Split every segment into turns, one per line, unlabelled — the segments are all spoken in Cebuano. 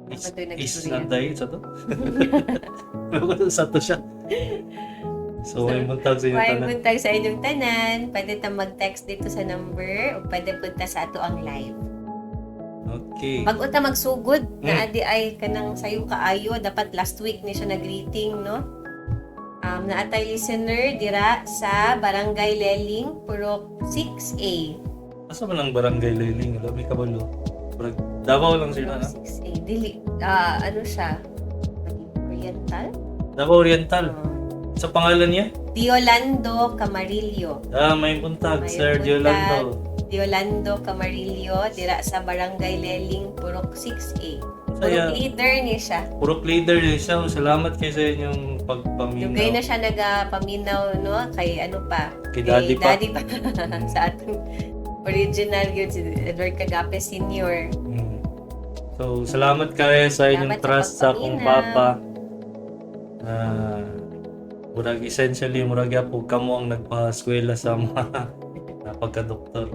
Is,
Ako
is
nag-istorya.
Na day sa to? Sa to siya. So, may buntag sa inyong
May
tanan.
Buntag sa inyong tanan. Pwede ta mag-text dito sa number o pwede punta sa ato ang live.
Okay.
Bago ta magsugod, naa diay kanang sayo kaayo, dapat last week ni siya nag-greeting, no? Naatay listener dira sa Barangay Leling, Purok 6A.
Asa man ang Barangay Leling? Alam, may kabalo. Barang Davao lang sila,
Purok
na?
6A. Dili, ah, ano siya? Oriental?
Davao Oriental. Sa pangalan niya?
Diolando Camarillo.
Ah, may buntag,
May
Sir
buntag.
Diolando.
Diolando Camarillo, dira sa Barangay Leling, Purok 6A.
Saya,
Purok leader ni siya.
Purok leader din siya. Salamat kayo sa inyong pagpaminaw.
Dugay na siya nagapaminaw, no? Kay ano pa?
Kay Daddy pa.
Daddy pa. Sa atong original yun, si Edward Cagape Sr.
So, salamat kayo sa inyong
Salamat sa
trust sa akong
pagpaminaw.
Papa. Na murag essentially, murag po kamo ang nagpa-eskwela sa mga na pagka-doktor.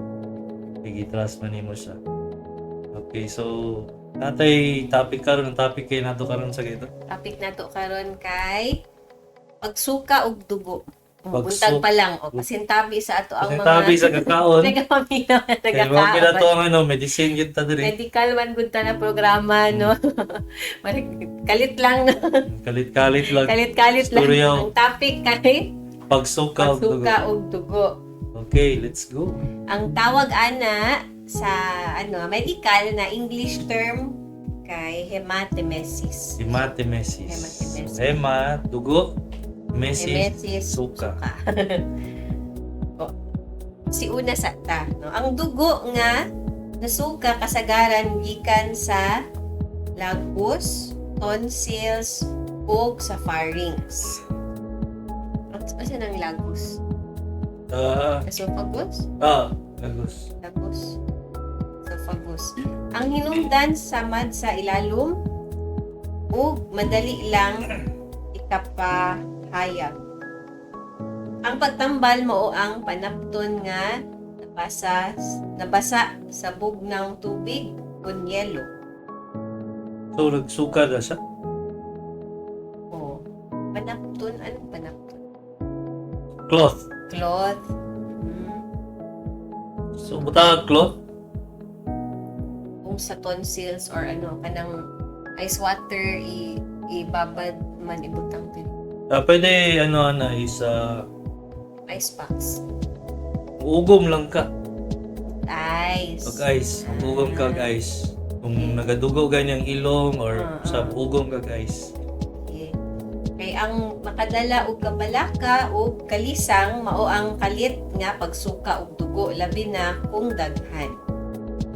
Sige, trust man nimo siya. Okay, so natay topic karon, ang topic kay nato karon sa gito.
Topic nato karon kay pagsuka og dugo.
Pagsu-
Buntag pa lang o pasintabi sa ato ang mga
Pasintabi sa kakaon.
nagapaminaw,
Kay mo kila to
nagakaon.
ang ano, medicine gyud ta diri.
Medical man gud ta na programa, no? Kalit lang, no?
Kalit-kalit lang.
Kalit-kalit lang.
Istorya.
Ang topic kay
Pagsuka og dugo.
pagsuka og dugo.
Okay, let's go.
Ang tawag ana sa ano medical na English term kay hematemesis.
Hematemesis.
Hematemesis.
Hema, dugo, mesis,
Hemesis,
suka.
O, si una sa ta, no? Ang dugo nga nasuka kasagaran gikan sa lagos, tonsils, ug sa pharynx. Asa nang lagos?
Ah,
Esophagus?
ah, lagos.
Lagos. Esophagus. Ang hinungdan samad sa ilalom ug madali lang ikapahayag. Ang pagtambal mao ang panapton nga nabasa sa bugnaw tubig kun yelo.
So, nagsuka na siya.
O panapton, anong panapton?
Cloth.
Cloth.
So, buta cloth.
Kung sa tonsils or ano kanang ice water i ibabad man ibutang din.
Ah, pwede, ano, ana, is,
Ice packs.
Ugom lang ka.
Ice.
Pag ice. Ugom ka og ice. Kung nagadugo ganyang ilong or sa ugom kag ice.
Okay. Kay ang makadala og kabalaka og kalisang mao ang kalit nga pagsuka og dugo, labi na kung daghan.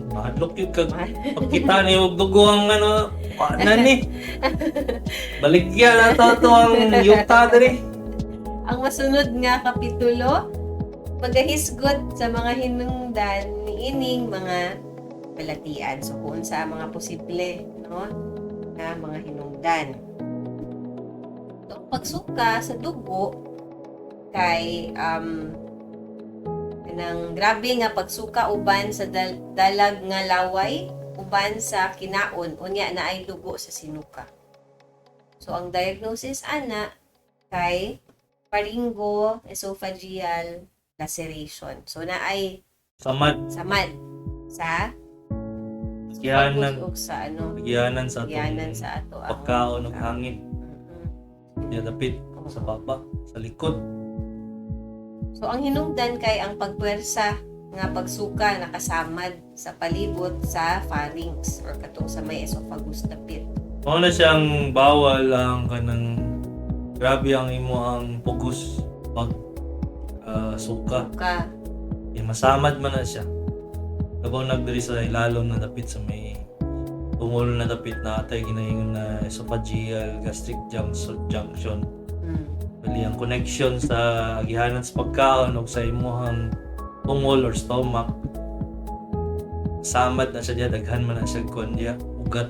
Mahadlok yun kag pagkita ni og dugo ang ano, na ni. Baligya na to to ang yuta diri.
Ang masunod nga kapitulo pagahisgot sa mga hinungdan niining mga balatian. So kung sa mga posible, no, na mga hinungdan. So, ang pagsuka sa dugo kay kanang grabe nga pagsuka uban sa dalag nga laway uban sa kinaon, unya na ay dugo sa sinuka. So ang diagnosis ana kay pharyngo-esophageal laceration. So naay
Samad.
Samad sa
Gihanan.
ug sa ano
Gihanan sa atong
gihanan sa ato ang
pagkaon og hangin. Ya dapit sa baba, sa likod.
So ang hinungdan kay ang pagpuwersa nga pagsuka nakasamad sa palibot sa pharynx or katong sa may esophagus dapit.
Mao na siyang bawal ang kanang grabe ang imo ang pugos pag suka.
Suka.
Eh, masamad man na siya. Labaw nagdiri sa ilalom na dapit sa may tungol na dapit na atay ginaingon na esophageal gastric junction. Bali ang connection sa agihanan sa pagkaon o sa imuhang tungol or stomach, samad na siya diya, daghan man na siya kuan diya, ugat.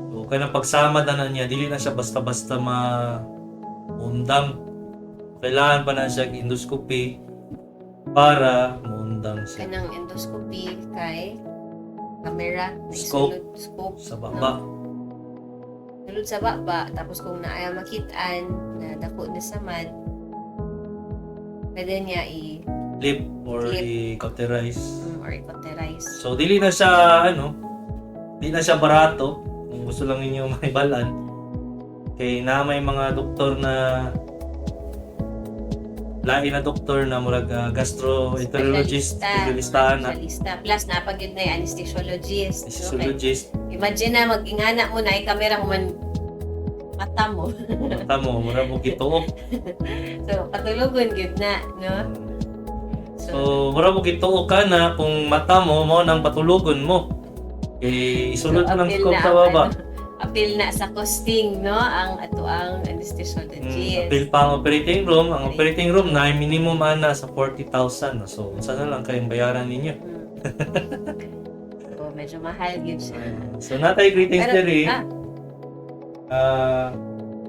So kanang pagsamad na niya, dili na siya basta-basta ma undang. Kailangan pa na siya endoscopy para muundang siya.
Kanang endoscopy kay camera na
Scope.
isulod, scope
Sa baba.
No? Sulod sa baba, tapos kung naaya makitaan na dako na samad, pwede niya i
Clip or
Clip.
I-cauterize.
Or i-cauterize.
So dili na siya ano, di na siya barato kung gusto lang ninyo maibalan. Kay na may mga doktor na lain na doktor na murag gastroenterologist,
Specialista,
specialista na,
specialista. Plus, napagid na yung anesthesiologist. No? Kay,
anesthesiologist,
imagine na, mag-ingana mo na, ay kamera human mata mo.
Mata mo, murag mo gituok.
So, katulugon gyud na, no?
So, murag mo gituok ka na kung mata mo mao nang patulugon mo. Kay isulod
So,
lang
appeal
scope
na
sa
ang
baba.
ano, appeal na sa costing, no? Ang ato ang anesthesiologist.
Appeal pa ang operating room. Ang operating room na minimum ana sa 40,000. So, unsa na lang kayong bayaran ninyo.
So, medyo mahal gyud siya.
So, natay greetings
Pero,
diri.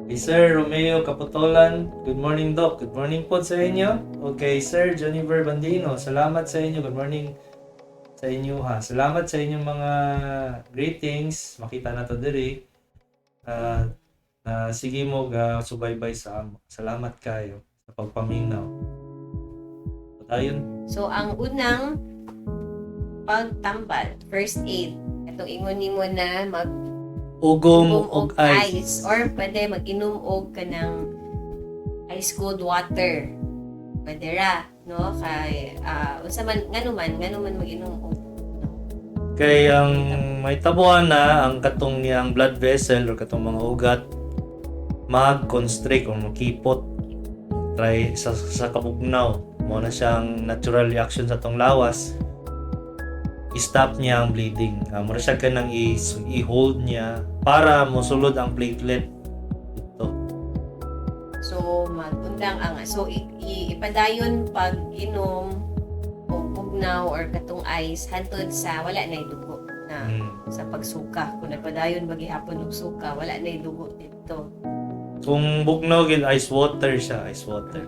Kay Sir Romeo Caputolan, good morning, Doc. Good morning po sa inyo. Okay, Sir Jennifer Bandino, salamat sa inyo. Good morning sa inyo ha. Salamat sa inyong mga greetings. Makita na to diri. Na sige mo ga subaybay sa amo. Salamat kayo sa pagpaminaw. Padayon.
So, ang unang pagtambal, first aid, itong ingon nimo na mag
Ugom
og
og ice.
Ice or pwede mag-inom og kanang ice cold water. Pwede ra, no? Kay unsa man ngano man mag-inom og, no?
Kay ang may tabuan na ang katong niyang blood vessel or katong mga ugat mag-constrict or makipot try sa kabugnaw mo na siyang natural reaction sa tong lawas, i-stop niya ang bleeding. Mura siya kanang i-hold niya para mosulod ang platelet ito.
So magundang ang so ipadayon pag inom og bugnaw or katong ice hantod sa wala na dugo na sa pagsuka. Kung nagpadayon ba gihapon og suka, wala na dugo dito.
Kung bugnaw gid, ice water siya, ice water.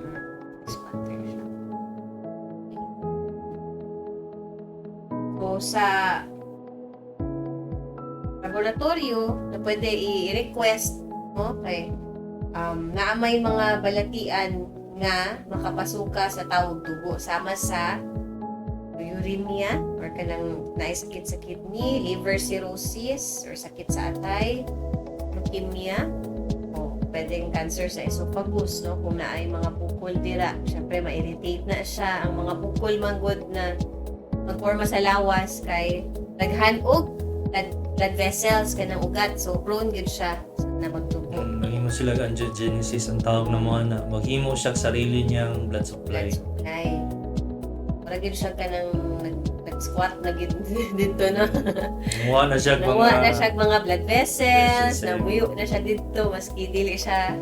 Ice water siya. So, sa laboratorio na pwede i-request, no, kay naa may mga balatian nga makapasuka sa tawog dugo sama sa uremia or kanang naay sakit sa kidney, liver cirrhosis or sakit sa atay, leukemia, o pwedeng cancer sa esophagus, no, kung naay mga bukol dira. Syempre ma-irritate na siya ang mga bukol manggod na magporma sa lawas kay daghan og blood vessels kanang ugat, so prone gyud siya na magdugo.
Maghimo sila og angiogenesis ang tawag na mo na maghimo siya og sarili niyang blood supply.
Blood supply. Mura gyud siya kanang nag-squat na gyud dito, no?
Muha na siya og
Namuha
mga
na siya og mga blood vessels,
vessels, eh.
namuyo na siya dito maski dili siya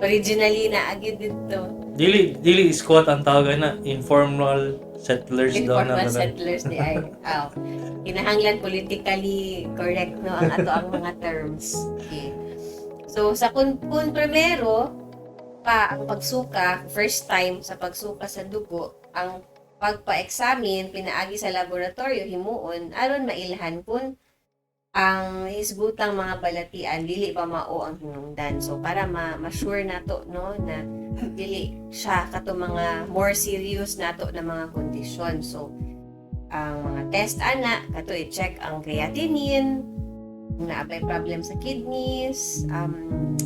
originally na agad dito.
Dili dili squat ang tawag na, informal settlers daw na.
Informal settlers di ay. Aw. Kinahanglan politically correct, no, ang ato ang mga terms. Okay. So sa kun primero pa ang pagsuka, first time sa pagsuka sa dugo, ang pagpa-examine pinaagi sa laboratorio himuon aron mailhan kung ang hisgutang mga balatian dili ba mao ang hinungdan. So para ma-sure nato, no, na dili siya kato mga more serious nato na mga kondisyon. So ang mga test ana kato i-check ang creatinine, kung naa bay problem sa kidneys,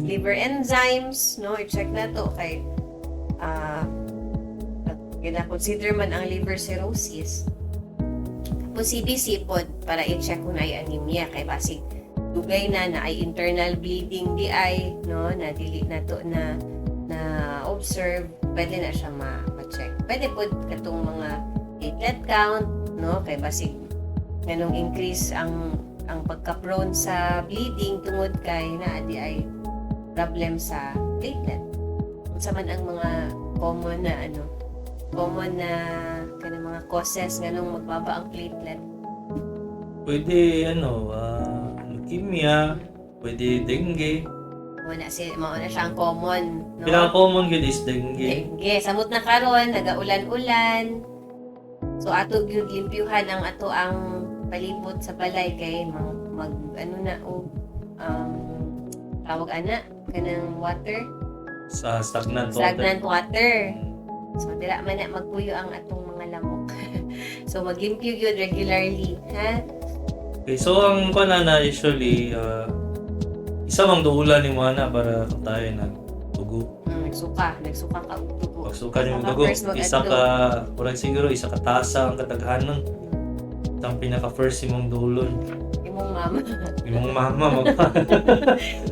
liver enzymes, no, i-check nato kay gina-consider man ang liver cirrhosis. Tapos CBC pod para i-check kung naay anemia kay basig dugay na na ay internal bleeding di ay, no, na dili na to na na observe, pwede na siya ma-check. Pwede pod katong mga platelet count, no, kay basig nganong increase ang pagka-prone sa bleeding tungod kay naa di ay problem sa platelet. Unsa man ang mga common na ano, common na kanang mga causes nganong magbaba ang platelet?
Pwede ano, leukemia, pwede dengue.
Wala si mao na siya ang common, no?
Pinaka-common gyud is dengue.
Dengue. Samot na karon, nagaulan-ulan. So ato gyud limpyuhan ang ato ang palibot sa balay kay mag ano na og Tawag ana kanang water,
Sa stagnant water.
Stagnant water. So dira man na magpuyo ang atong mga lamok. So maglimpyo gyud regularly, ha?
Okay, so ang kuan na usually isa mang duulan ni mo na para kung tayo nagdugo.
Nagsuka, nagsuka ka og dugo.
Pagsuka ni
Isa
mo
ka
dugo,
first mag-adto.
Isa ka murag siguro isa ka tasa ang kadaghanon. Ang pinaka first imong duulon.
Imong mama.
Imong mama magpa.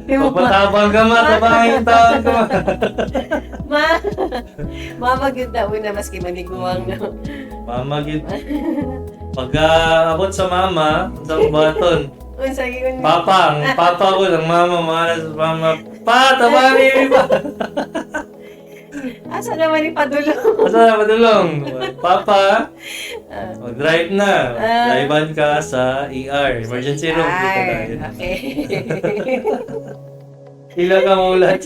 Imong mama.
Magpatabang ka ma, tabangin taon ka ma.
Ma. Mama gyud na una maski maniguang, no.
Mama gyud. Pagka abot sa mama, sa baton,
Unsa gyud?
Papa, ang papa ko, ang mama, mahal sa mama. Pa, tabangin pa.
Asa naman ni padulong?
Asa na padulong? Papa, mag-drive na.
Ah.
Drivean ka sa ER, emergency room. Dito na yun.
Okay.
Ila ka mulat.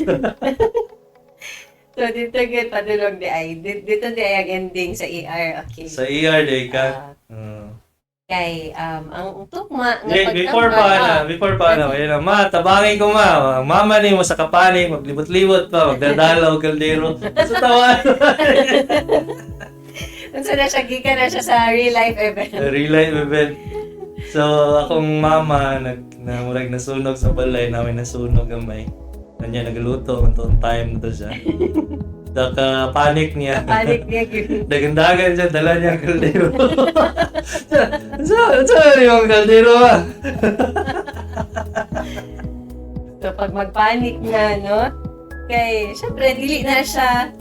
So dito gyud padulong di ay. Dito di ay ang ending sa ER. Okay.
Sa ER, di ka.
Ah, kay ang tukma nga
Di, before pa na, before pa na, ayun na, ma, tabangin ko ma. Ang mama ni mo sa kapani, maglibot-libot pa, magdadala og kaldero. Sa tawa.
Unsa na siya, gikan na siya sa real life event.
Real life event. So, akong mama, nag, na, murag nasunog sa balay, namin nasunog gamay. Kanya nagluto, ang time na to siya. Daka panic niya.
Panic niya gyud.
Dagandagan siya, dala niya ang kaldero. So, so, yung kaldero ah?
So pag magpanic na, no? Kay syempre dili na siya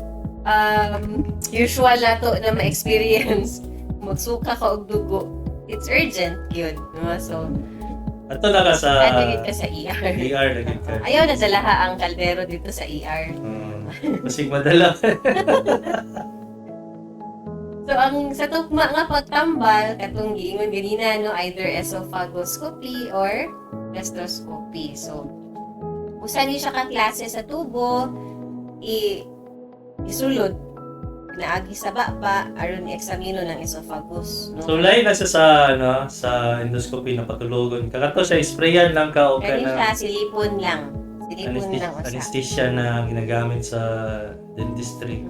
usual na to na ma-experience. Magsuka ka og dugo. It's urgent gyud, no? So,
Ato na ka sa
ano gyud ka sa ER.
ER na gyud ka.
Ayaw na dalaha ang kaldero dito sa ER.
Basig madala.
So ang sa tukma nga pagtambal katong giingon ganina, no, either esophagoscopy or gastroscopy. So usa ni siya ka klase sa tubo i isulod pinaagi sa baba aron i-eksamino ng esophagus, no.
So lain na siya sa ano, sa endoscopy na patulogon. Kakato siya sprayan lang ka o ka
Kani
na
siya silipon lang. Silipon lang usa.
Anesthesia na ginagamit sa dentistry.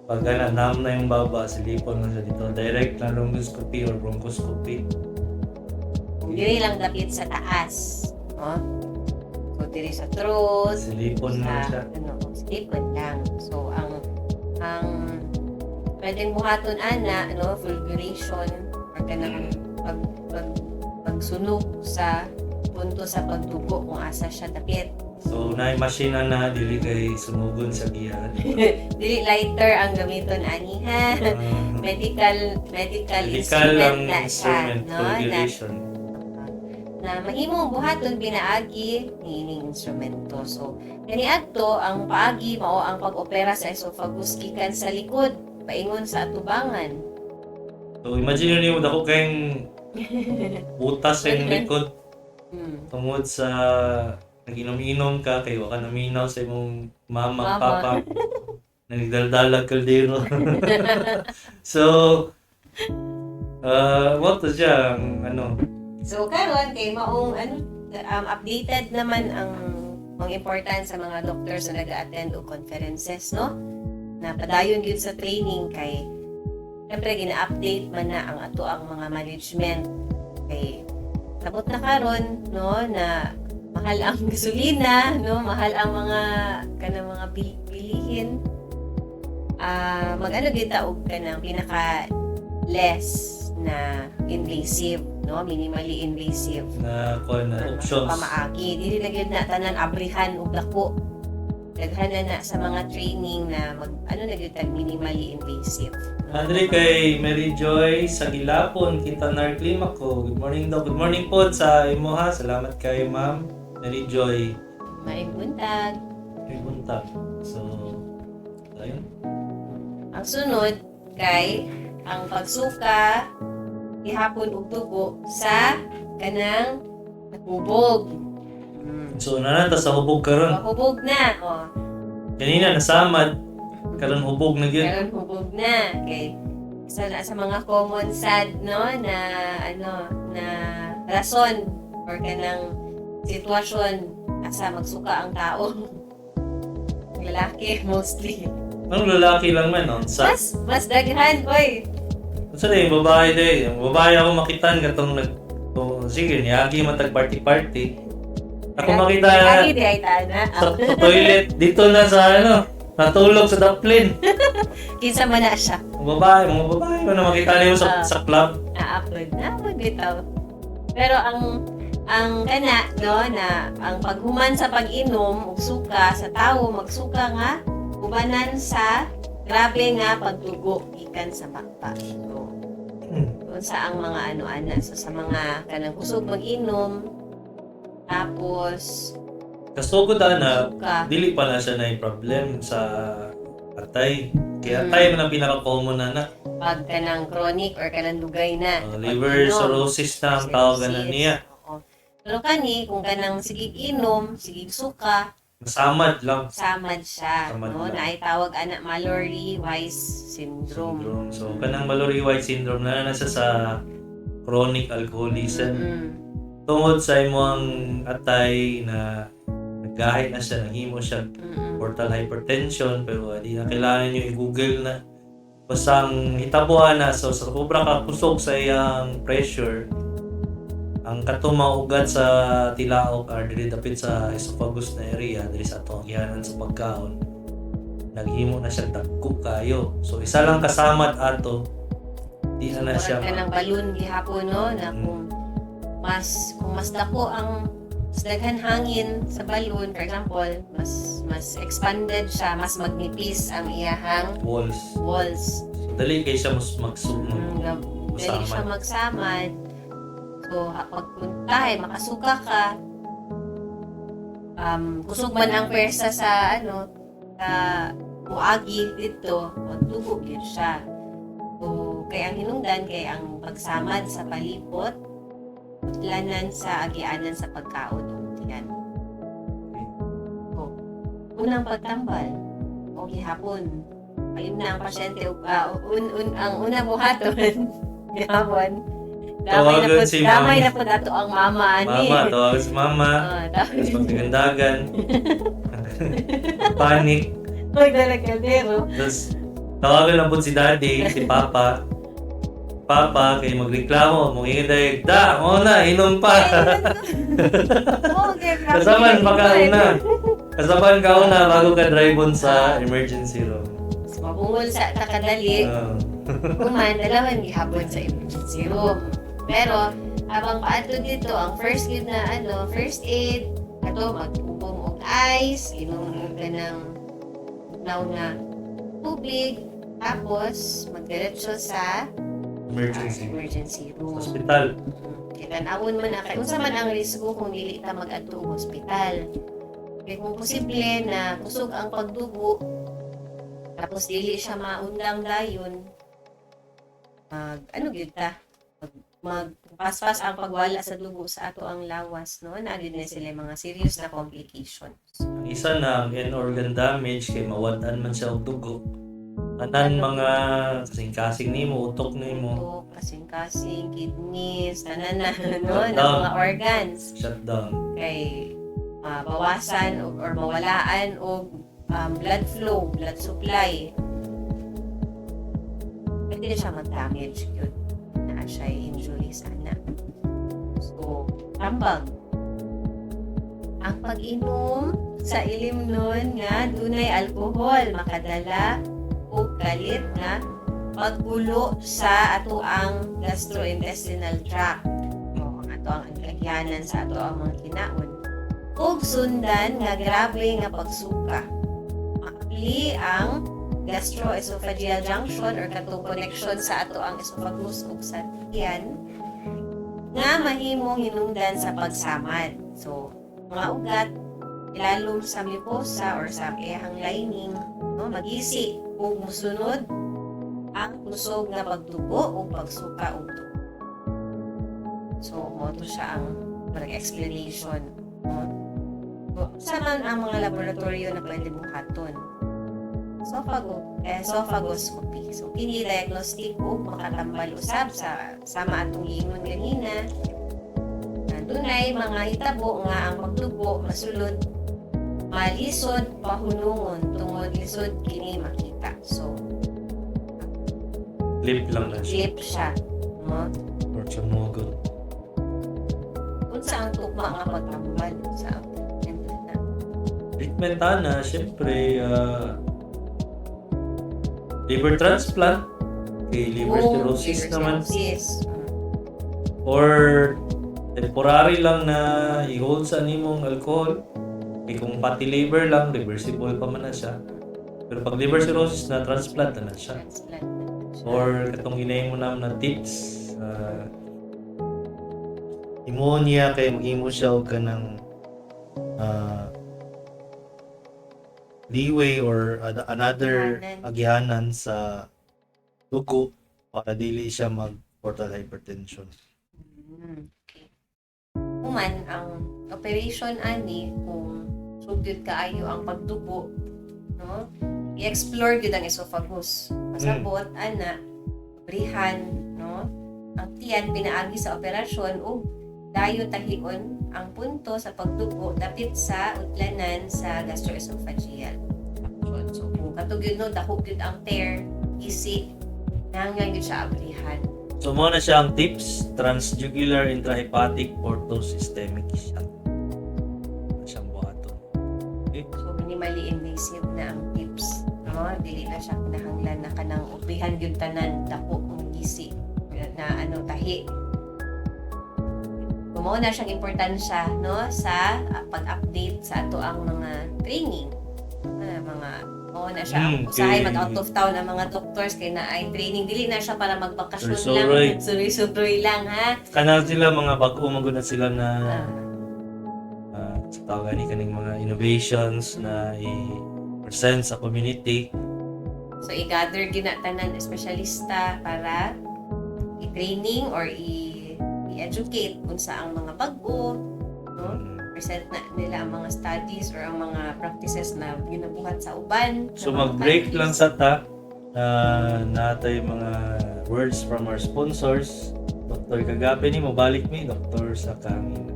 Pag ana nam na yung baba, silipon lang siya dito. Direct na laryngoscopy or bronchoscopy.
Diri lang dapit sa taas, no? So diri sa throat,
Silipon lang
sa
siya.
ano, silipon lang. So ang pwedeng buhaton ana, no, fulguration or kanang pag, pag pagsunog sa punto sa pagdugo kung asa siya dapit.
So na machine na na dili kay sumugon sa giya.
Dili lighter ang gamiton ani ha. Medical medical,
Medical
instrument
ang
na siya,
instrument,
no, na,
fulguration.
Na mahimong buhaton pinaagi niining instrumento. So kaniadto ang paagi mao ang pag-opera sa esophagus gikan sa likod paingon sa atubangan.
So imagine niyo dako kayong butas sa imong likod tungod sa nag-inom-inom ka kay wa ka naminaw sa imong mama,
Mama.
Papa nagdaldalag kaldero. So what to siya ang ano?
So karon kay maong ano updated naman ang importance sa mga doctors na nag-attend og conferences, no, na padayon gyud sa training kay syempre gina-update man na ang ato ang mga management kay sabot na karon, no, na mahal ang gasolina, no, mahal ang mga kanang mga bilihin. Ah, mag-ano gyud ta og kanang pinaka less na invasive, no, minimally invasive
Na kuan na
na
options.
Pamaagi dili na gyud na tanan abrihan og dako. Daghan na na sa mga training na mag ano na gyud tag minimally invasive, no?
Andre kay Mary Joy sa Gilapon, Quintanar Climaco. Good morning daw. Good morning po sa imo ha. Salamat kay Ma'am Mary Joy.
Maayong buntag.
May buntag. So, ayun.
Ang sunod kay ang pagsuka gihapon og dugo sa kanang hubog.
So, nanata sa hubog karon.
Hubog na. Oh.
Kanina nasamad, karon hubog na gyud.
Karon hubog na kay isa na sa mga common sad, no, na ano na rason or kanang sitwasyon. Asa magsuka ang tao? Ang lalaki mostly.
Ang lalaki lang man, no? Sa,
Mas daghan, oy.
Sa na yung babae day. Yung babae ako makitan katong nag, oh, sige, niagi man tag party party. Ako makita
Lagi di ay tana.
sa toilet dito na sa ano, natulog sa daplin.
Kinsa man na siya.
Ang babae, mga babae man na makita niyo sa, sa club.
Na-upload na bitaw. Pero ang kana, no, na ang paghuman sa pag-inom og suka sa tawo, magsuka nga ubanan sa grabe nga pagdugo gikan sa bakpa. So, unsa ang mga ano ana, so sa mga kanang kusog mag-inom tapos
Kasugod na
suka.
Dili pa na siya na problem sa atay. Kaya atay man ang pinaka-common na na.
Pag kanang chronic or kanang dugay na
Liver
pag-inom.
cirrhosis na ang tawag na
Cirrhosis.
niya.
Oo. Pero kani, kung kanang sigig inom, sigig suka,
Samad lang.
samad siya.
Samad
no?
lang.
Na ay tawag ana Mallory-Weiss syndrome.
Syndrome. So, kanang Mallory-Weiss syndrome na na siya sa chronic alcoholism. Tungod sa imong atay na naggahi na siya, naghimo siya portal hypertension, pero di na kailangan nyo i-google na. Basta ang hitabuan na, so sa sobra ka kusog sa iyang pressure, ang katong mga ugat sa tilaok or diri dapit sa esophagus na area diri sa atong agianan sa pagkaon, naghimo na siya dagko kayo. So isa lang kasamad ato, di na na
Murag
siya
kanang balloon gihapon, no, na kung mas dako ang mas daghan hangin sa balloon, for example, mas mas expanded siya, mas magnipis ang iyahang
walls.
Walls.
So, dali kay siya mas magsugod.
Dali siya magsamad. So, pagpunta, eh, makasuka ka. Kusog man ang pwersa sa, ano, sa muagi dito, magdugo gyud siya. So, kay ang hinungdan, kay ang pagsamad sa palipot, putlanan sa agianan sa pagkaon ug tiyan. So, unang pagtambal, o gihapon, ayun na ang pasyente, ug, ang una buhaton, gihapon. Damay na
Tawagan
po,
si
damay
mama.
na po dato ang mama ani.
Mama, tawag si mama.
Ah,
Tapos
damay.
pagdagandagan. Panic.
Magdala kaldero.
Tapos tawagan lang po si daddy, si papa. Papa, kay magreklamo, mungingin dahil, da, mo na, inom pa.
Oo, okay, grabe.
Kasaman pa ka una. Kasaman ka una bago ka drive on sa emergency room.
Mabungol sa takadali. Human, dalawan gihapon sa emergency room. Pero, habang paadto dito, ang first aid na ano, first aid, ato magpupong og ice, inom og kanang bugnaw na tubig, tapos magdiretso sa
Emergency.
Emergency room.
Hospital.
Kay tan-awon man na kay unsa man ang risgo kung dili ta mag-adto og hospital. Kay kung posible na kusog ang pagdugo tapos dili siya maundang dayon, mag ano gyud ta, mag magpaspas ang pagwala sa dugo sa ato ang lawas, no, naa gyud na sila mga serious na complications.
Ang isa na, ang end organ damage, kay mawad-an man siya og dugo. Tanan mga kasing-kasing nimo, utok nimo,
Utok, kasing-kasing, kidneys, tanan na, no, na
Shutdown.
mga organs.
Shutdown.
Kay bawasan or mawalaan og blood flow, blood supply. Pwede na siya mag-damage yun. Na siya injury sana. So, tambag. Ang pag-inom sa ilimnon nga dunay alkohol makadala og kalit nga paggulo sa ato ang gastrointestinal tract. O, ang ato ang agyanan sa ato ang mga kinaon. Ug sundan nga grabe nga pagsuka. Maapli ang gastroesophageal junction or katong connection sa ato ang esophagus ug sa tiyan nga mahimong hinungdan sa pagsamad. So, mga ugat ilalom sa mucosa or sa iyang lining, no, magisi ug musunod ang kusog nga pagdugo ug pagsuka og dugo. So, mo to siya ang parang explanation. No? So, sa man ang mga laboratorio na pwede buhaton? Esophagoscopy. So, kini diagnostic ug makatambal usab sa sama atong giingon ganina. Na Dunay mga hitabo nga ang pagdugo masulod malisod pahunungon tungod lisod kini makita. So,
Clip lang na siya.
clip siya, no?
Or sa mugot.
Unsa ang tugma nga pagtambal sa ang treatment na?
Treatment ana, syempre, liver transplant, kay liver
Oh,
cirrhosis
liver
naman.
cirrhosis.
Or temporary lang na i-hold sa nimong alcohol. Kay kung fatty liver lang, reversible pa man na siya. Pero pag liver cirrhosis na, transplant na na siya.
Transplant na siya.
Or katong ginay mo naman na tips, pneumonia kay maghimo siya og kanang leeway or another
Agihanan.
agihanan sa dugo para dili siya mag portal hypertension.
Okay. Human ang operation ani, kung sugod kaayo ang pagdugo, no? I-explore gyud ang esophagus. Pasabot ana brihan, no? Ang tiyan pinaagi sa operasyon ug dayo tahion ang punto sa pagdugo dapit sa utlanan sa gastroesophageal junction. So kung katong gyud, no, dako gyud ang tear, isi, nangyan gyud siya abrihan.
So mo na siya ang tips, transjugular intrahepatic portosystemic shunt. Ano siyang buhaton. Okay.
So minimally invasive na ang tips, no? Dili na siya kinahanglan na kanang ubihan gyud tanan dako ang gisi na ano tahi. Mao na siyang importansya, no, sa pag-update sa ato ang mga training. Mga mao na siya ang usahay mag out of town ang mga doctors kay na ay training, dili na siya para magbakasyon lang,
Suroy-suroy.
suroy-suroy lang ha.
Kana sila mga bag-o man gud na sila na sa tawag ni kaning mga innovations na i-present sa community.
So i-gather gina tanan espesyalista para i-training or i-educate unsa ang mga bag-o, no? Present na nila ang mga studies or ang mga practices na ginabuhat sa uban
So
na mga
mag-break
countries.
lang sa ta natay mga words from our sponsors. Dr. Kagabi ni mobalik mi Dr. sa kangin.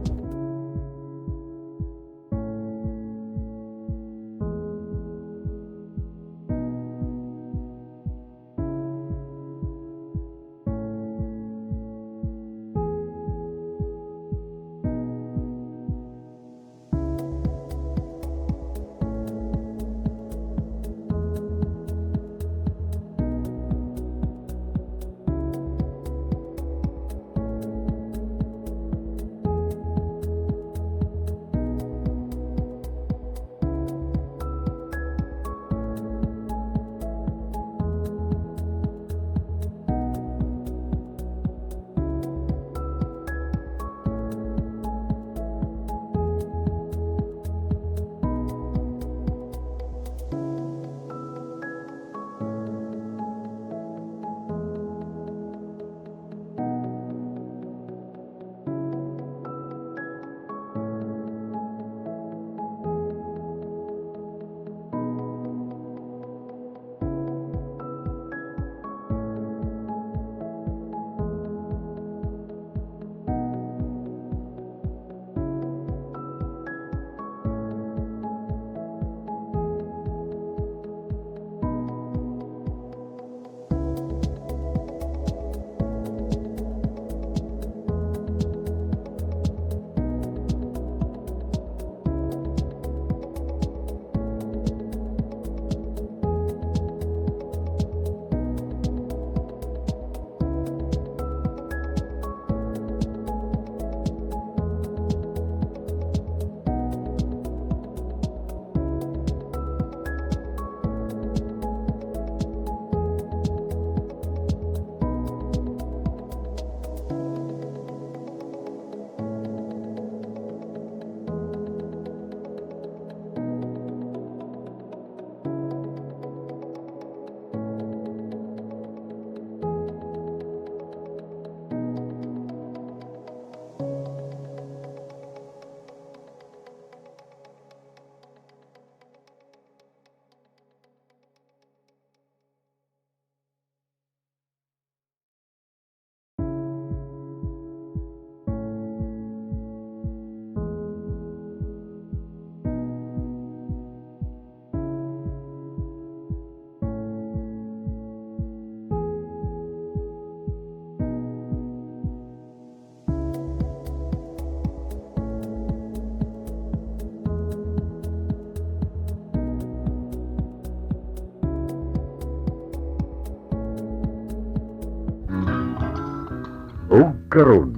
Karon,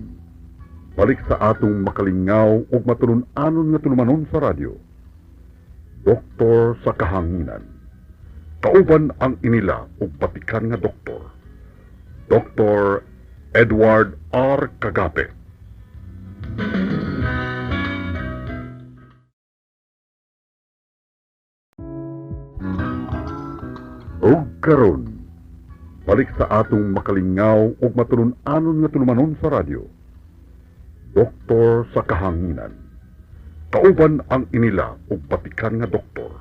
balik sa atong makalingaw ug matulun-anon nga tulumanon sa radyo. Doktor sa Kahanginan. Kauban ang inila ug batikan nga doktor. Dr. Edward R. Kagape. Ug karon, balik sa atong makalingaw ug matulun-anon nga tulumanon sa radyo. Doktor sa Kahanginan. Kauban ang inila ug batikan nga doktor.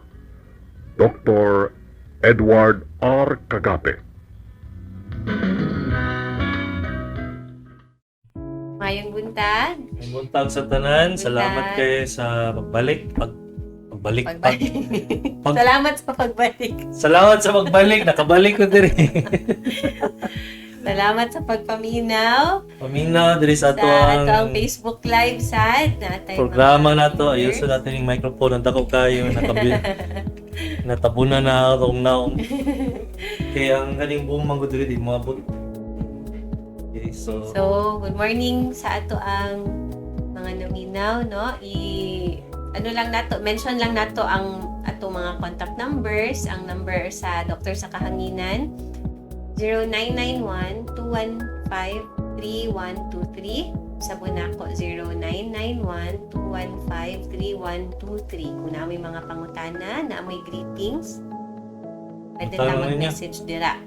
Dr. Edward R. Kagape.
Mayong buntag.
May buntag sa tanan. Salamat
Buntag.
kay sa pagbalik. Pagbalik.
Pagbalik. Salamat sa pagbalik.
Salamat sa pagbalik. Nakabalik ko diri.
Salamat sa pagpaminaw.
Paminaw diri sa
Sa
ato ang
ato ang Facebook Live sad na atay
programa nato. Ayuso natin yung microphone. Ang dako kayo. Natabunan na akong naong. Kaya ang galing buong manggo diri di moabot. Okay, so,
So, good morning sa ato ang mga naminaw, no? Ano lang nato, mention lang nato ang atong mga contact numbers, ang number sa Doktor sa Kahanginan 0991-215-3123, sa Bunako 0991-215-3123. Kung naa may mga pangutana, naa may greetings, pwede ta
Tanong ninyo.
mag-message dira.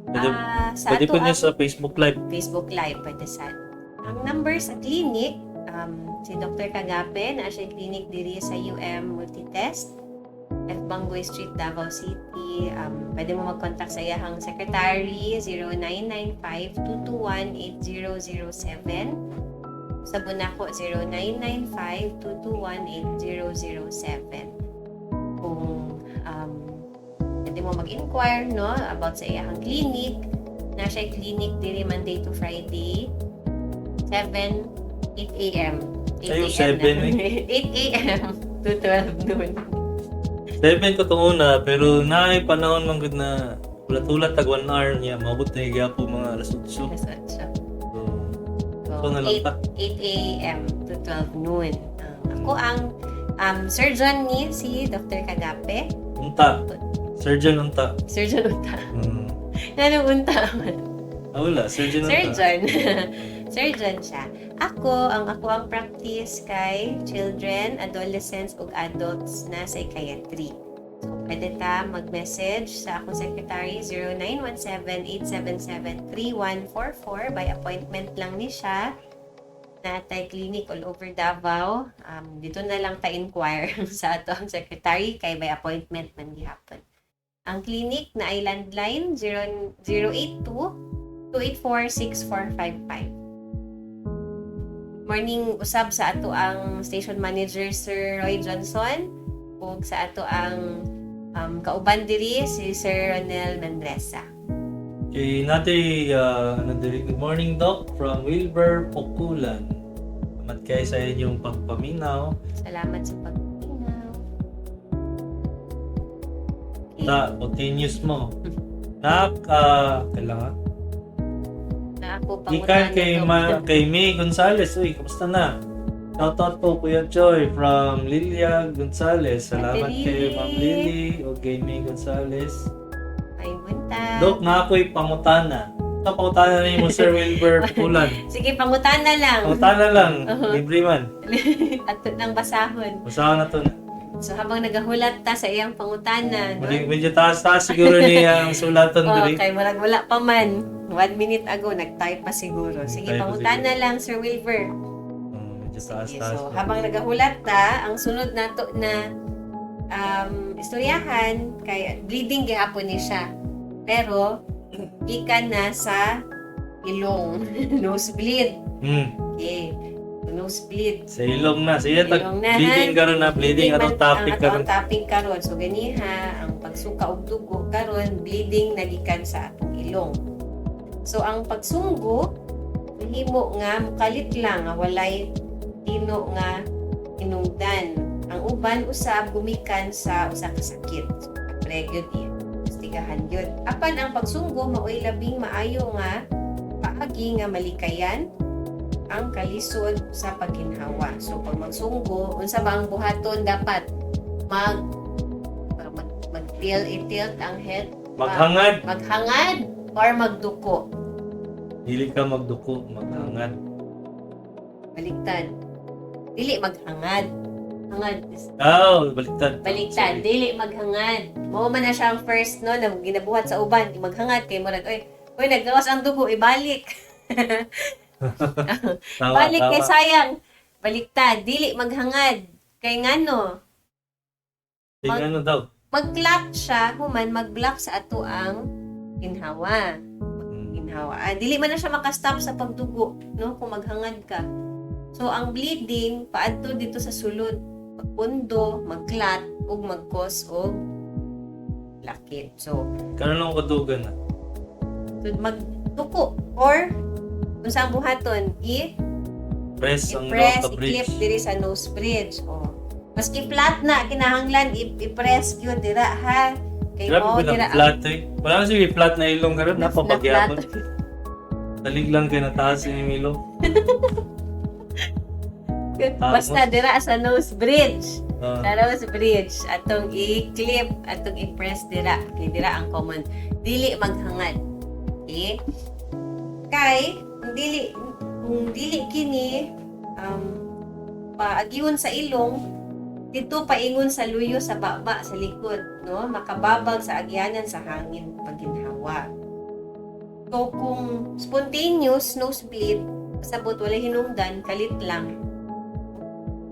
Pwede,
Sa
pwede
ato
po niyo
ang
sa Facebook Live.
Facebook Live, pwede sa ang number sa clinic, si Dr. Kagape, na siya clinic diri sa UM Multitest, F. Bangoy Street, Davao City. Pwede mo mag-contact sa iyahang secretary, 0995-221-8007. Sa Bunako, 0995-221-8007. Kung pwede mo mag-inquire, no, about sa iyahang clinic, na siya clinic diri Monday to Friday, 7, 8 a.m. 8
Ayo,
a.m.
7
na. 8 a.m. to 12 noon.
7 ko itong una, pero naay panahon man gud na ulat-ulat tag 1 hour niya, maabot na gyapon mga alas 8. So,
Alas 8.
so na lang
8,
ta.
8 a.m. to 12 noon. Ako ang surgeon ni si Dr. Kagape.
Unta. Surgeon unta.
Surgeon unta. Anong unta?
Ah, wala. Surgeon unta.
Surgeon. Surgeon siya. Ako ang practice kay children, adolescents ug adults na psychiatry. So, pwede ta mag-message sa akong secretary 0917-877-3144. By appointment lang ni siya. Natay clinic all over Davao. Dito na lang ta inquire sa ato ang secretary kay by appointment man gihapon. Ang clinic na ay landline 0, 082 284-6455. Morning usab sa ato ang station manager Sir Roy Johnson ug sa ato ang kauban diri si Sir Ronel Mendresa.
Okay, nate, ano diri? Good morning, Doc, from Wilbur Pokulan. Salamat kayo sa inyong pagpaminaw.
Salamat sa pagpaminaw. Okay.
Ta, continuous mo. Nak, kailangan.
Na ako
Ikan kay,
pangutana,
Ma,
Doc.
kay May Gonzales. Uy, kamusta na? Shoutout po Kuya Joy from Lilia Gonzales. Salamat
Ate
kay
Lily.
Ma'am Lily o kay May Gonzales.
Ay, buntag.
Dok, na ako'y pangutana. Ito, pangutana na mo, Sir Wilbur Pulan.
Sige, pangutana lang.
Pangutana lang.
Uh-huh.
Libre man.
Ato nang basahon.
Basahan na to na.
So habang nagahulat ta sa iyang pangutana, no?
Medyo taas-taas siguro niya ang sulatan
Oh,
diri.
kay murag wala pa man. 1 minute ago, nag-type pa siguro. Sige,
Nag-type pa
pangutana lang, Sir Wilbur.
Medyo
Sige,
taas-taas.
so
pa.
habang nagahulat ta, ang sunod nato na istoryahan, kay bleeding gihapon ni siya. Pero, gikan na sa ilong. Nosebleed. Okay. Nosebleed.
Sa ilong na. Sige, tag
Ilong na,
bleeding
ha?
karon na. Bleeding atong
man
topic
ang
karon.
atong topic karon. So ganiha ang pagsuka og dugo karon bleeding nagikan sa atong ilong. So ang pagsunggo mahimo nga mukalit lang nga walay tino nga hinungdan. Ang uban usab gumikan sa usa ka sakit. So, pre gyud imbestigahan gyud. Apan ang pagsunggo maoy labing maayo nga paagi nga malikayan. Ang kalisod sa pagginhawa. So pag magsunggo, unsa ba ang buhaton dapat? Mag mag, mag tilt, i-tilt ang head,
Maghangad.
Maghangad or magduko?
Dili ka magduko, maghangad.
Baliktad. Dili maghangad. Hangad is
Oh, baliktad.
Baliktad,
Sorry.
dili maghangad. Mao man na siya ang first, no, na ginabuhat sa uban, maghangad kay murag, "Oy, oy, naggawas ang dugo, ibalik."
Tama,
Balik
tama.
kay sayang. Baliktad, dili maghangad. Kay ngano?
Tingnan ano daw.
Mag-clot siya, human mag-block sa ato ang ginhawa. Ginhawa. Ah, dili man na siya makastop sa pagdugo, no, kung maghangad ka. So ang bleeding paadto dito sa sulod, magpundo, mag-clot ug mag-cause og lakit. So
Karon lang kadugan na.
So magduko or kung saan buhaton, i
Press ang
i-press,
nose bridge.
I-clip diri sa nose bridge. Oh. Maski flat na, kinahanglan i-press gyud dira ha. Kay
Grabe
mao
ba
dira
na flat eh. Wala na sige flat na ilong karon, napapagyapon.
Na
Talig lang kay nataas ni Milo.
Basta dira sa nose bridge.
Ah,
Sa nose bridge atong i-clip, atong i-press dira kay dira ang common. Dili maghangad. Okay? Kay kung dili kini paagihon sa ilong dito paingon sa luyo sa baba sa likod, no, makababag sa agianan sa hangin pagginhawa. So kung spontaneous nosebleed, pasabot wala hinungdan, kalit lang.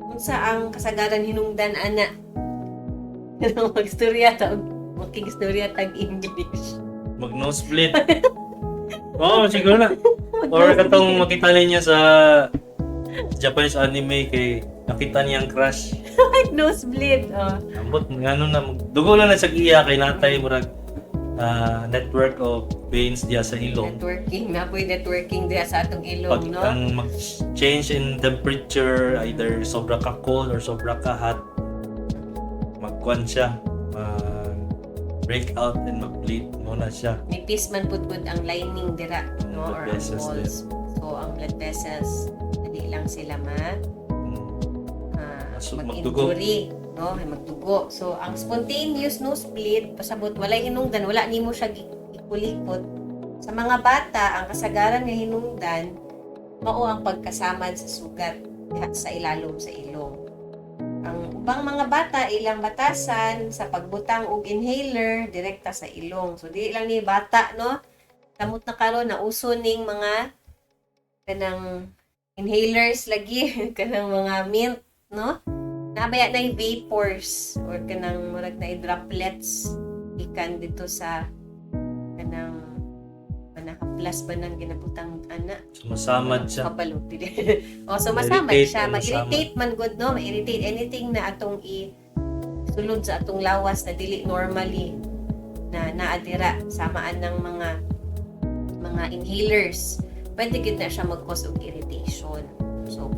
Unsa ang kasagaran hinungdan ana? Magstorya ta og makigstorya tag English.
Mag nosebleed. Oo, siguro na. Or katong makita niya sa Japanese anime kay nakita niya ang crush.
Nosebleed, oh.
Ambot ngano na dugo lang na sa iya kay natay murag network of veins diya sa ilong.
Networking na po, networking diya sa atong ilong,
Pag
no?
ang mag-change in temperature, either sobra ka cold or sobra ka hot, magkuan siya, mag break out and mag-bleed muna siya.
Nipis man pud gud ang lining dira, no,
Blood
or ang
vessels.
walls. So ang blood vessels dili lang sila ma
So, magdugo.
mag-injury, no, ay magdugo. So ang spontaneous nosebleed, pasabot walay hinungdan, wala nimo siya ikulikot. Sa mga bata, ang kasagaran nga hinungdan mao ang pagkasamad sa sugat diha sa ilalom sa ilong. Ang ubang mga bata, ilang batasan sa pagbutang og inhaler direkta sa ilong. So di lang ni bata, no, samot na karon na uso ning mga kanang inhalers lagi, kanang mga mint, no, nabaya na yung vapors or kanang murag na droplets ikan dito sa kanang manakaplas ba ng ginabutang ana.
Sumasamad siya.
Kabalo dili. O, so masamad
Ma-irritate
siya,
ang
ma-irritate man gud, no, ma-irritate anything na atong i sulod sa atong lawas na dili normally na naadira, samaan ng mga inhalers, pwede gid na siya mag-cause og irritation. So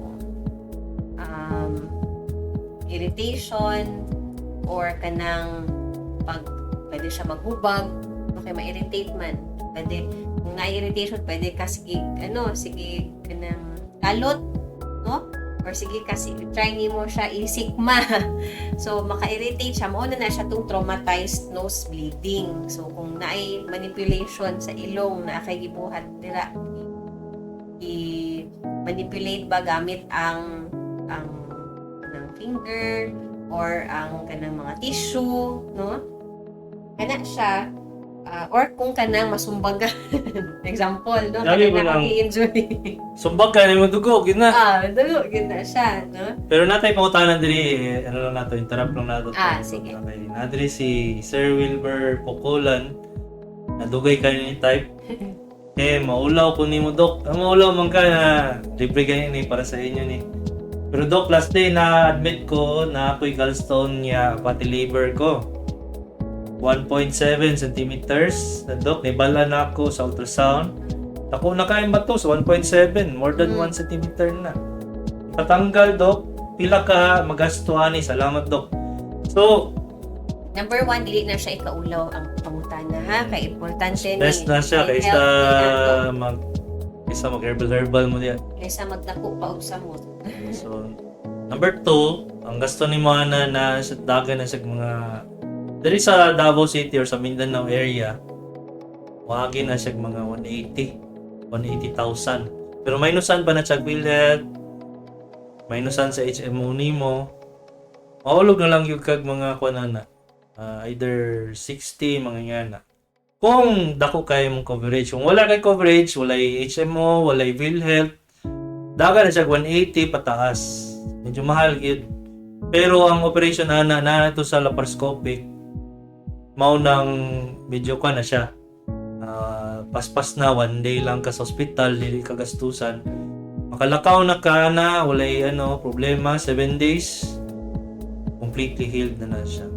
irritation or kanang pag pwede siya maghubag, okay, ma-irritate man, pwede kung na-irritation, pwede ka sige ano, sige kanang kalot, no, or sige kasi try nimo siya isikma. So maka-irritate siya, mao na na siya tong traumatized nose bleeding. So kung naay manipulation sa ilong na kay gibuhat dira, i manipulate ba gamit ang ng finger or ang kanang mga tissue, no, kana siya, or kung kanang masumbagan, example, no,
Lagi
kanang
ko lang-
injury.
Sumbag ka nimo dugo gid na.
Ah, dugo gid na siya, no.
Pero natay pangutanan diri eh, ano lang nato, interrupt lang nato.
Ah, sige.
Okay, nadiri si Sir Wilbur Pocolan. Nadugay ka ni type. Eh, maulaw ko nimo, Dok. Ah, maulaw man ka na libre gani ni para sa inyo ni. Pero Doc, last day na admit ko na ako'y gallstone niya, pati liver ko. 1.7 centimeters. Na Doc, nibala na ako sa ultrasound. Ako na kayo ba to sa 1.7, more than 1 centimeter na. Patanggal, Doc, pila ka magasto ani. Salamat, Doc. So,
Number one, dili na siya ikaulaw ang pangutana ha, kay importante ni
best na siya
kay
kaysa
health ni nato.
mag Kaysa mag herbal herbal mo diya.
Kaysa magdako pa og samot.
So, number 2, ang gasto ni mo ana na sa dagan na sa mga diri sa Davao City or sa Mindanao area, wagi na siya mga 180, 180,000. Pero minusan pa na siya PhilHealth, minusan sa HMO nimo. Mahulog na lang yung kag mga kuan ana. Either 60, mga ngana. Kung dako kay mong coverage, kung wala kay coverage, walay HMO, walay PhilHealth, dagan na siya 180 pataas. Medyo mahal gyud. Pero ang operation ana na ito sa laparoscopic, mao nang medyo kwa na siya. Paspas na, one day lang ka sa ospital, dili ka gastusan. Makalakaw na ka na, walay ano, problema, 7 days, completely healed na na siya.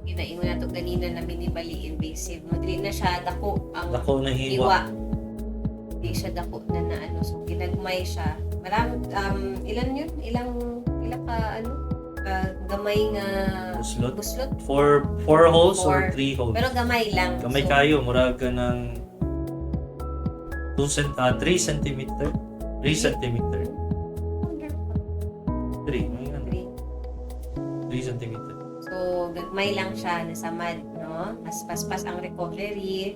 Ginaingon nato ganina na minimally invasive. No? Dili na siya dako ang
Dako na hiwa.
hiwa. Di siya dako na na ano. So, ginagmay siya. Marami, ilan yun? Ilang ka, ano? Gamay nga
Buslot.
Buslot.
Four holes or
Four.
3 holes?
Pero gamay lang.
Gamay
So,
kayo, murag ka ng 2 cent, 3 centimeter. 3 centimeter. 3, may ano,
3.
3 centimeter.
So, gagmay lang siya nasamad, no? Mas paspas ang recovery,